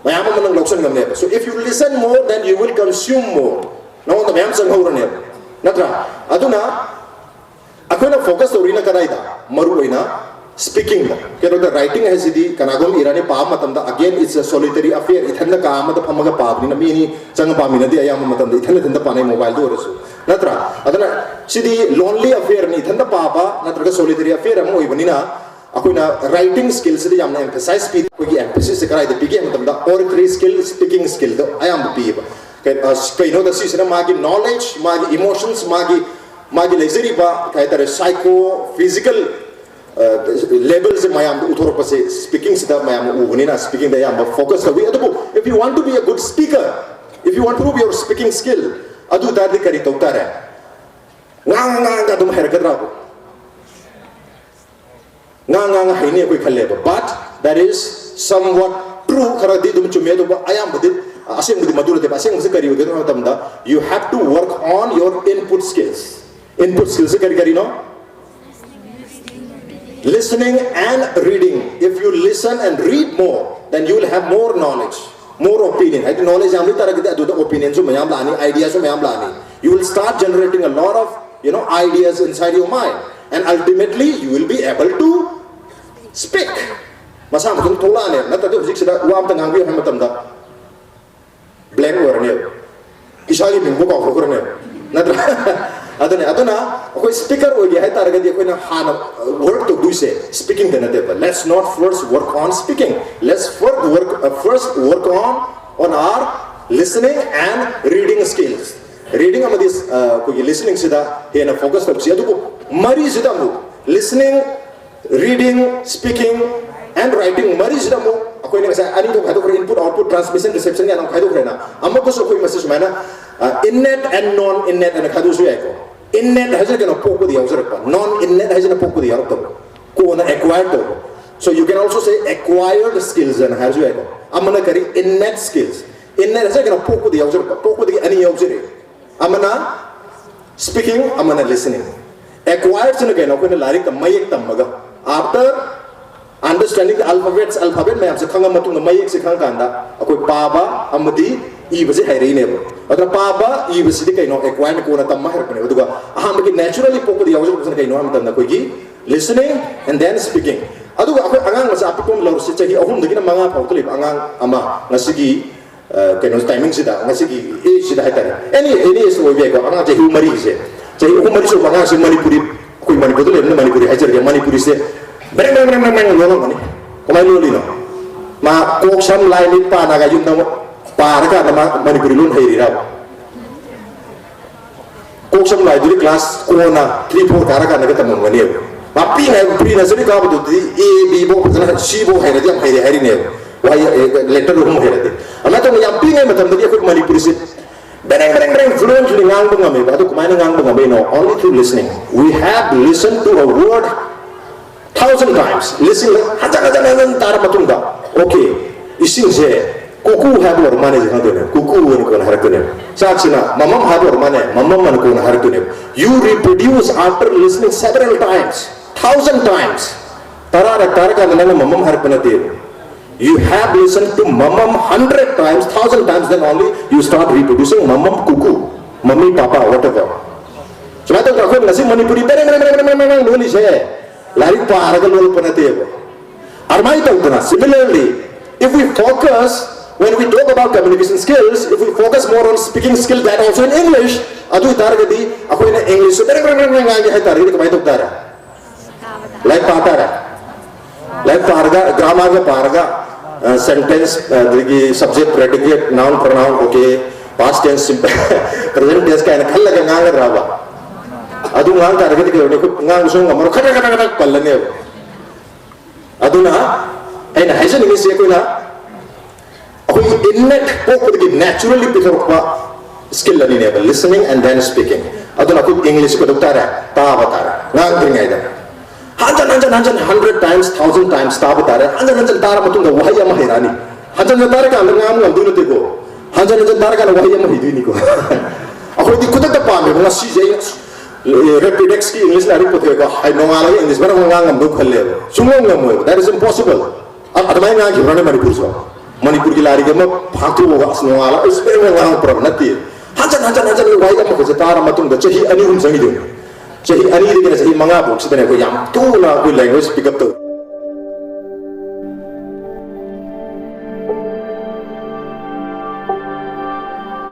ꯃꯌꯥꯝ ꯑꯃ ꯅꯪ ꯂꯧꯁꯤꯟ ꯉꯝꯅꯦꯕ꯫ So if you listen more, then you will consume more. ꯅꯉꯣꯟꯗ ꯃꯌꯥꯝ ꯆꯪꯍꯧꯔꯅꯦꯕ, ꯅꯠꯇ꯭ꯔꯥ? ꯑꯗꯨꯅ ꯑꯩꯈꯣꯏꯅ ꯐꯣꯀꯁ ꯇꯧꯔꯤꯅ ꯀꯗꯥꯏꯗ? ꯃꯔꯨ ꯑꯣꯏꯅ ꯁ꯭ꯄꯤꯀꯤꯡꯗ꯫ ꯀꯩꯅꯣꯗ, ꯔꯥꯏꯇꯤꯡ ꯍꯥꯏꯁꯤꯗꯤ ꯀꯅꯥꯒꯨꯝꯕ ꯏꯔꯅꯤ, ꯄꯥꯕ ꯃꯇꯝꯗ, again, it's a solitary affair. ꯏꯊꯟꯗ ꯀꯥ ꯑꯃꯗ ꯐꯝꯃꯒ ꯄꯥꯕꯅꯤꯅ ꯃꯤ ꯑꯅꯤ ꯆꯪꯉ ꯄꯥꯃꯤꯟꯅꯗꯦ꯫ ꯑꯌꯥꯝꯕ ꯃꯇꯝꯗ ꯏꯊꯟꯗ ꯏꯊꯟꯗ ꯄꯥꯅꯩ, ꯃꯣꯕꯥꯏꯜꯗ ꯑꯣꯏꯔꯁꯨ, ꯅꯠꯇ꯭ꯔꯥ? ꯑꯗꯨꯅ ꯁꯤꯗꯤ ꯂꯣꯟꯂꯤ ꯑꯐꯦꯌꯔꯅꯤ, ꯏꯊꯟꯗ ꯄꯥꯕ ꯅꯠꯇ꯭ꯔꯒ ꯁꯣꯂꯤꯇꯔꯤ ꯑꯐꯦꯌꯔ ꯑꯃ ꯑꯣꯏꯕꯅꯤꯅ ꯑꯩꯈꯣꯏꯅ ꯔꯥꯏꯇꯤꯡ ꯁ꯭ꯀꯤꯜꯁꯤꯗ ꯌꯥꯝꯅ ꯑꯦꯝꯐꯁꯥꯏꯁ ꯄꯤ꯫ ꯑꯩꯈꯣꯏꯒꯤ ꯑꯦꯝꯐꯦꯁꯤꯁꯁꯦ ꯀꯗꯥꯏꯗ ꯄꯤꯒꯦ ꯍꯥꯏꯕ ꯃꯇꯝꯗ ꯑꯣꯔꯦꯇꯔꯤ ꯁ꯭ꯀꯤꯜ, ꯁ꯭ꯄꯤꯀꯤꯡ ꯁ꯭ꯀꯤꯜꯗ ꯑꯌꯥꯝꯕ ꯄꯤꯌꯦꯕ꯫ ꯀꯩ-, ꯑ, ꯀꯩꯅꯣꯗ ꯁꯤꯁꯤꯅ ꯃꯥꯒꯤ ꯅꯣꯂꯦꯖ, ꯃꯥꯒꯤ ꯏꯃꯣꯁꯟꯁ, ꯃꯥꯒꯤ, ꯃꯥꯒꯤ ꯂꯩꯖꯔꯤꯕ ꯀꯩ ꯍꯥꯏꯇꯥꯔꯦ, ꯁꯥꯏꯀꯣ ꯐꯤꯖꯤꯀꯦꯜ ꯂꯦꯕꯦꯜꯁꯦ ꯃꯌꯥꯝꯗ ꯎꯊꯣꯔꯛꯄꯁꯦ ꯁ꯭ꯄꯤꯀꯤꯡꯁꯤꯗ ꯃꯌꯥꯝꯅ ꯎꯕꯅꯤꯅ ꯁ꯭ꯄꯤꯀꯤꯡꯗ ꯑꯌꯥꯝꯕ ꯐꯣꯀꯁ ꯇꯧꯏ꯫ ꯑꯗꯨꯕꯨ if you want to be a good speaker, if you want to improve your speaking skill, ꯑꯗꯨ ꯇꯥꯔꯗꯤ ꯀꯔꯤ ꯇꯧ ꯇꯥꯔꯦ? ꯉꯥꯡ ꯉꯥꯡꯒ ꯑꯗꯨꯝ ꯍꯩꯔꯛꯀꯗ꯭ꯔꯥꯕ? ꯉꯥꯡ ꯉꯥꯡ ꯍꯩꯅꯤ ꯑꯩꯈꯣꯏ ꯈꯜꯂꯦꯕ, but that is somewhat true. ꯈꯔꯗꯤ ꯑꯗꯨꯝ ꯆꯨꯝꯃꯦ, ꯑꯗꯨꯕꯨ ꯑꯌꯥꯝꯕꯗꯤ, ꯑꯁꯦꯡꯕꯗꯤ ꯃꯗꯨ ꯅꯠꯇꯦꯕ꯫ ꯑꯁꯦꯡꯕꯁꯤ ꯀꯔꯤ ꯑꯣꯏꯗꯣꯏꯅꯣ ꯍꯥꯏꯕ ꯃꯇꯝꯗ, you have to work on your input skills. Input skillꯁꯤ ꯀꯔꯤ ꯀꯔꯤꯅꯣ? Listening and reading. If you listen and read more, then you will have more knowledge, more opinion. ꯍꯥꯏꯗꯤ ꯅꯣꯂꯦꯖ ꯌꯥꯝ ꯂꯩ ꯇꯥꯔꯒꯗꯤ ꯑꯗꯨꯗ ꯑꯣꯄꯤꯅꯤꯌꯟꯁꯨ ꯃꯌꯥꯝ ꯂꯥꯛꯑꯅꯤ, ꯑꯥꯏꯗꯤꯌꯥꯁꯨ ꯃꯌꯥꯝ ꯂꯥꯛꯑꯅꯤ꯫ You will start generating a lot of, you know, ideas inside your mind, and ultimately you will be able to speak. ꯃꯁꯥ ꯃꯊꯟꯇ ꯊꯣꯛꯂꯛꯑꯅꯦꯕ꯫ ꯅꯠꯇ꯭ꯔꯗꯤ ꯍꯧꯖꯤꯛꯁꯤꯗ ꯋꯥ ꯑꯝꯇ ꯉꯥꯡꯕꯤꯌꯨ ꯍꯥꯏꯕ ꯃꯇꯝꯗ ꯕ꯭ꯂꯦꯡ ꯑꯣꯏꯔꯅꯦꯕ, ꯏꯁꯥꯒꯤ ꯃꯤꯡꯕꯨ ꯀꯥꯎꯊꯣꯛꯈ꯭ꯔꯅꯦꯕ, ꯅꯠꯇ꯭ꯔꯥ? ꯑꯗꯨꯅꯦ ꯑꯗꯨꯅ ꯑꯩꯈꯣꯏ ꯁ꯭ꯄꯤꯀꯔ ꯑꯣꯏꯒꯦ ꯍꯥꯏꯇꯥꯔꯒꯗꯤ ꯑꯩꯈꯣꯏꯅ ꯍꯥꯟꯅ ꯋꯔꯛ ꯇꯧꯗꯣꯏꯁꯦ ꯁ꯭ꯄꯤꯀꯤꯡꯗ ꯅꯠꯇꯦꯕ. Let's not first work on speaking, let's first work, uh, first work on on our listening and reading skills. Reading ꯑꯃꯗꯤ ꯑꯩꯈꯣꯏꯒꯤ ꯂꯤꯁꯅꯤꯡꯁꯤꯗ ꯍꯦꯟꯅ ꯐꯣꯀꯁ ꯇꯧꯁꯤ. ꯑꯗꯨꯕꯨ ꯃꯔꯤꯁꯤꯗ ꯑꯃꯨꯛ listening, reading, speaking and writing ꯃꯔꯤꯁꯤꯗ ꯑꯃꯨꯛ ꯑꯩꯈꯣꯏꯅ ꯉꯁꯥꯏ ꯑꯅꯤ ꯊꯣꯛ ꯈꯥꯏꯗꯣꯛꯈ꯭ꯔꯦ, ꯏꯟꯄꯨꯠ ꯑꯥꯎꯠꯄꯨꯠ ꯇ꯭ꯔꯥꯟꯁꯃꯤꯁꯟ ꯔꯤꯁꯦꯞꯁꯟ ꯀꯥꯏꯅ ꯑꯃꯨꯛ ꯈꯥꯏꯗꯣꯛꯈ꯭ꯔꯦꯅ. ꯑꯃꯨꯛꯀꯁꯨ ꯑꯩꯈꯣꯏ ꯃꯁꯤ ꯁꯨꯃꯥꯏꯅ ꯏꯟꯅꯦꯠ ꯑꯦꯟ ꯅꯣꯟ ꯏꯟꯅꯦꯠ ꯍꯥꯏꯅ ꯈꯥꯏꯗꯣꯛꯁꯨ ꯌꯥꯏꯀꯣ. ꯏꯟꯅꯦꯠ ꯍꯥꯏꯁꯤꯅ ꯀꯩꯅꯣ, ꯄꯣꯛꯄꯗ ꯌꯥꯎꯖꯔꯛꯄ. ꯅꯣꯟ ꯏꯟꯅꯦꯠ ꯍꯥꯏꯁꯤꯅ ꯄꯣꯛꯄꯗ ꯌꯥꯎꯔꯛꯇꯕ, ꯀꯣꯟꯅ ꯑꯦꯀ꯭ꯋꯥꯌꯔ ꯇꯧꯕ. So you can also say acquired skills ꯍꯥꯏꯅ ꯍꯥꯏꯔꯁꯨ ꯌꯥꯏꯀꯣ. ꯑꯃꯅ ꯀꯔꯤ? Innate skills. ꯏꯟꯅꯦꯠ ꯍꯥꯏꯁꯤꯅ ꯀꯩꯅꯣ, ꯄꯣꯛꯄꯗ ꯌꯥꯎꯖꯔꯛꯄ, ꯄꯣꯛꯄꯗꯒꯤ ꯑꯅꯤ ꯌꯥꯎꯖꯔꯛꯑꯦ. ꯑꯃꯅ ꯁ꯭ꯄꯤꯀꯤꯡ, ꯑꯃꯅ ꯂꯤꯁꯅꯤꯡ. ꯑꯦꯀ꯭ꯋꯥꯌꯔꯁꯤꯅ ꯀꯩꯅꯣ? ꯑꯩꯈꯣꯏꯅ ꯂꯥꯏꯔꯤꯛꯇ ꯃꯌꯦꯛ ꯇꯝꯃꯒ, after understanding the alphabets, alphabet ꯃꯌꯥꯝꯁꯦ ꯈꯪꯉ ꯃꯇꯨꯡꯗ, ꯃꯌꯦꯛꯁꯦ ꯈꯪꯉꯀꯥꯟꯗ ꯑꯩꯈꯣꯏ ꯄꯥꯕ ꯑꯃꯗꯤ ꯏꯕꯁꯦ ꯍꯩꯔꯛꯏꯅꯦꯕ. ꯑꯗꯨꯅ ꯄꯥꯕ ꯏꯕꯁꯤꯗꯤ ꯀꯩꯅꯣ? ꯑꯦꯀ꯭ꯋꯥꯌꯔꯅ ꯀꯣꯟꯅ ꯇꯝꯕ ꯍꯩꯔꯛꯄꯅꯦꯕ. ꯑꯗꯨꯒ ꯑꯍꯥꯟꯕꯒꯤ ꯅꯦꯆꯔꯦꯜꯂꯤ ꯄꯣꯛꯄꯗ ꯌꯥꯎꯖꯔꯛꯄꯁꯤꯅ ꯀꯩꯅꯣ ꯍꯥꯏꯕ ꯃꯇꯝꯗ ꯑꯩꯈꯣꯏꯒꯤ listening and then speaking. ꯑꯗꯨꯒ ꯑꯩꯈꯣꯏ ꯑꯉꯥꯡ ꯃꯆꯥ ꯑꯄꯤꯛꯄ ꯑꯃ ꯂꯧꯔꯁꯤ, ꯆꯍꯤ ꯑꯍꯨꯝꯗꯒꯤꯅ ꯃꯉꯥ ꯐꯥꯎꯗ ꯂꯩꯕ ꯑꯉꯥꯡ ꯑꯃ ꯉꯁꯤꯒꯤ ꯀꯩꯅꯣ ꯇꯥꯏꯃꯤꯡꯁꯤꯗ, ꯉꯁꯤꯒꯤ ꯑꯦꯖꯁꯤꯗ ꯍꯥꯏꯇꯥꯔꯦ, ꯑꯦꯅꯤ ꯑꯦꯅꯤ ꯑꯦꯖ ꯑꯣꯏꯕ ꯌꯥꯏꯀꯣ. ꯑꯉꯥꯡ ꯆꯍꯤ ꯃꯔꯤꯁꯦ, ꯆꯍꯤ ꯑꯍꯨꯝ ꯃꯔꯤ ꯁꯨꯕ ꯑꯉꯥꯡꯁꯦ ꯃꯅꯤꯄꯨꯔꯤ, ꯑꯩꯈꯣꯏ ꯃꯅꯤꯄꯨꯔꯗ ꯂꯩꯕꯅꯤꯅ ꯃꯅꯤꯄꯨꯔꯤ ꯍꯥꯏꯖꯔꯒꯦ. ꯃꯅꯤꯄꯨꯔꯤꯁꯦ ꯕ꯭ꯔꯦꯡ ꯕ꯭ꯔꯦꯡ ꯕ꯭ꯔꯦꯡ ꯕ꯭ꯔꯦꯡ ꯂꯣꯜꯂꯝꯒꯅꯤ. ꯀꯃꯥꯏꯅ ꯂꯣꯜꯂꯤꯅꯣ? ꯃꯥ ꯀꯣꯛ ꯁꯝ ꯂꯥꯏ ꯃꯤꯠ ꯄꯥ ꯅꯥꯒ ꯌꯨꯝꯗ ꯄꯥꯔꯀꯥꯟꯗ ꯃꯥ ꯃꯅꯤꯄꯨꯔꯤ ꯂꯣꯟ ꯍꯩꯔꯤꯔꯕ? ꯀꯣꯛ ꯁꯝ ꯂꯥꯏꯗꯨꯗꯤ ꯀ꯭ꯂꯥꯁ ꯀꯣꯟꯅ ꯊ꯭ꯔꯤ ꯐꯣꯔ ꯀꯥꯔꯀꯥꯟꯗꯒ ꯇꯝꯃꯝꯒꯅꯦꯕ. ꯃꯥ ꯄꯤꯛꯏꯉꯩ ꯄ꯭ꯔꯤ ꯅꯔꯁꯔꯤ ꯀꯥꯕꯗꯨꯗꯤ ꯑꯦ ꯕꯤ ꯐꯥꯎ ꯐꯖꯅ, ꯁꯤ ꯐꯥꯎ ꯍꯩꯔꯗꯤ ꯌꯥꯝ ꯍꯩꯔꯦ ꯍꯥꯏꯔꯤꯅꯦꯕ. ꯋꯥꯍꯩ ꯂꯦꯇꯔ ꯑꯍꯨꯝ ꯍꯩꯔꯗꯤ. ꯑꯗꯨ ꯅꯠꯇꯅ ꯌꯥꯝ ꯄꯤꯛꯏꯉꯩ ꯃꯇꯝꯗꯗꯤ ꯑꯩꯈꯣꯏ ꯃꯅꯤꯄꯨꯔꯤꯁꯦ ꯕꯦꯔꯦꯡ ꯕꯦꯔꯦꯡ ꯕꯦꯔꯦꯡ ꯐ꯭ꯂꯨꯑꯦꯟꯠꯂꯤ ꯉꯥꯡꯕ ꯉꯝꯃꯦꯕ. ꯑꯗꯨ ꯀꯃꯥꯏꯅ ꯉꯥꯡꯕ ꯉꯝꯃꯤꯅꯣ? Only through listening. We have listened to a word thousand times. Listen, ꯍꯟꯖꯟ ꯍꯟꯖꯟ ꯍꯟꯖꯟ ꯇꯥꯔ ꯃꯇꯨꯡꯗ, okay, ꯏꯁꯤꯡꯁꯦ ꯀꯨꯀꯨ ꯍꯥꯏꯕ ꯑꯣꯏꯔ ꯃꯥꯅꯦꯁꯦ ꯈꯪꯗꯣꯏꯅꯦ, ꯀꯨꯀꯨ ꯑꯣꯏꯅ ꯀꯣꯟꯅ ꯍꯥꯏꯔꯛꯇꯣꯏꯅꯦ. ꯆꯥꯛꯁꯤꯅ ꯃꯃꯝ ꯍꯥꯏꯕ ꯑꯣꯏꯔ ꯃꯥꯅꯦ, ꯃꯃꯝ ꯑꯅ ꯀꯣꯟꯅ ꯍꯥꯏꯔꯛꯇꯣꯏꯅꯦꯕ. You reproduce after listening several times, thousand times. ꯇꯔꯥꯔꯛ ꯇꯥꯔꯀꯥꯟꯗ ꯅꯪꯅ ꯃꯃꯝ ꯍꯥꯏꯔꯛꯄ ꯅꯠꯇꯦꯕ. You have listened to mamam hundred times, thousand times, then only you start reproducing mamam, cuckoo, mummy, papa, whatever. ꯁꯨꯃꯥꯏꯅ ꯇꯧꯗꯅ ꯑꯩꯈꯣꯏ ꯉꯁꯤ ꯃꯅꯤꯄꯨꯔꯤ ꯕꯦꯔꯦꯡ ꯕꯦꯔꯦꯡ ꯕꯦꯔꯦꯡ ꯕꯦꯔꯦꯡ ꯕꯦꯔꯦꯡ ꯂꯣꯜꯂꯤꯁꯦ ꯂꯥꯏꯔꯤꯛ ꯄꯥꯔꯒ ꯂꯣꯜꯂꯛꯄ ꯅꯠꯇꯦꯕ. ꯑꯗꯨꯃꯥꯏꯅ ꯇꯧꯗꯅ, similarly, if we focus When we talk about communication skills, if we focus more on speaking skill that also in English, ꯑꯗꯨ ꯑꯣꯏꯇꯥꯔꯒꯗꯤ ꯑꯩꯈꯣꯏꯅ English ꯁꯨ ꯕꯦꯔꯦꯡ ꯕꯦꯔꯦꯡ ꯕꯦꯔꯦꯡ ꯉꯥꯡꯒꯦ ꯍꯥꯏꯇꯥꯔꯒꯗꯤ ꯀꯃꯥꯏꯅ ꯇꯧ ꯇꯥꯔꯦ? ꯂꯥꯏꯔꯤꯛ ꯄꯥ ꯇꯥꯔꯦ꯫ ꯂꯥꯏꯔꯤꯛ ꯄꯥꯔꯒ, grammar ꯒ ꯄꯥꯔꯒ, sentence, ꯑꯗꯒꯤ subject, predicate, noun, pronoun, okay, past tense, present tense ꯀꯥꯏꯅ ꯈꯜꯂꯒ ꯉꯥꯡꯒꯗ꯭ꯔꯕ? ꯑꯗꯨ ꯉꯥꯡ ꯇꯥꯔꯒꯗꯤ ꯀꯩꯗꯧꯅꯤ? ꯑꯩꯈꯣꯏ ꯉꯥꯡꯕꯁꯨ ꯉꯝꯃꯔꯣꯏ, ꯈꯔ ꯈꯔ ꯈꯔ ꯈꯔ ꯄꯜꯂꯅꯦꯕ꯫ ꯑꯗꯨꯅ ꯑꯩꯅ ꯍꯥꯏꯖꯅꯤꯡꯉꯤꯁꯤ, ꯑꯩꯈꯣꯏꯅ ꯑꯩꯈꯣꯏꯒꯤ innate, ꯄꯣꯛꯄꯗꯒꯤ naturally ꯄꯤꯊꯣꯔꯛꯄ skill ꯑꯅꯤꯅꯦꯕ, listening and then speaking꯫ ꯑꯗꯨꯅ ꯑꯩꯈꯣꯏ English ꯀꯩꯗꯧ ꯇꯥꯔꯦ? ꯇꯥꯕ ꯇꯥꯔꯦ꯫ ꯉꯥꯡꯗ꯭ꯔꯤꯉꯩꯗ ꯍꯟꯖꯟ ꯍꯟꯖꯟ ꯍꯟꯖꯟ, hundred times, thousand times ꯇꯥꯕ ꯇꯥꯔꯦ꯫ ꯍꯟꯖꯟ ꯍꯟꯖꯟ ꯇꯥꯔ ꯃꯇꯨꯡꯗ ꯋꯥꯍꯩ ꯑꯃ ꯍꯩꯔꯛꯑꯅꯤ꯫ ꯍꯟꯖꯟ ꯍꯟꯖꯟ ꯇꯥꯔꯀꯥꯟꯗ ꯉꯥꯡꯕ ꯉꯝꯗꯣꯏ ꯅꯠꯇꯦꯀꯣ꯫ ꯍꯟꯖꯟ ꯍꯟꯖꯟ ꯇꯥꯔꯀꯥꯟꯗ ꯋꯥꯍꯩ ꯑꯃ ꯍꯩꯗꯣꯏꯅꯤꯀꯣ꯫ ꯑꯩꯈꯣꯏꯗꯤ ꯈꯨꯗꯛꯇ ꯄꯥꯝꯃꯦꯕ꯫ ꯉꯁꯤꯁꯦ ꯑꯩꯅ Rapid X ꯀꯤ English ꯂꯥꯏꯔꯤꯛ ꯄꯨꯊꯣꯛꯑꯦꯀꯣ, ꯍꯥꯏ, ꯅꯣꯡꯉꯥꯜꯂꯒ English ꯃꯔꯝ ꯑꯃ ꯉꯥꯡ ꯉꯝꯗꯧ ꯈꯜꯂꯦꯕ꯫ ꯁꯨꯡꯉꯝ ꯉꯝꯃꯣꯏꯕ꯫ That is impossible꯫ ꯑ-, ꯑꯗꯨꯃꯥꯏꯅ ꯉꯥꯡꯈꯤꯕ꯭ꯔꯅꯦ ꯃꯅꯤꯄꯨꯔꯁꯨ? ꯃꯅꯤꯄꯨꯔꯒꯤ ꯂꯥꯏꯔꯤꯛ ꯑꯃ ꯐꯥꯛꯇꯣꯛꯑꯒ ꯑꯁ ꯅꯣꯡꯉꯥꯜꯂ ꯑꯁ ꯀꯔꯤꯝ ꯉꯥꯡꯉꯛꯄ꯭ꯔꯕ? ꯅꯠꯇꯦ꯫ ꯍꯟꯖꯟ ꯍꯟꯖꯟ ꯍꯟꯖꯟ ꯋꯥꯍꯩ ꯑꯃꯈꯛꯁꯦ ꯇꯥꯔ ꯃꯇꯨꯡꯗ ꯆꯍꯤ ꯑꯅꯤ ꯑꯍꯨꯝ ꯆꯪꯈꯤꯗꯣꯏꯅꯦ꯫ ꯆꯍꯤ ꯑꯅꯤꯗꯒꯤꯅ ꯆꯍꯤ ꯃꯉꯥ ꯐꯥꯎꯁꯤꯗꯅꯦ ꯑꯩꯈꯣꯏ ꯌꯥꯝ ꯊꯨꯅ ꯑꯩꯈꯣꯏ language pick up ꯇꯧ꯫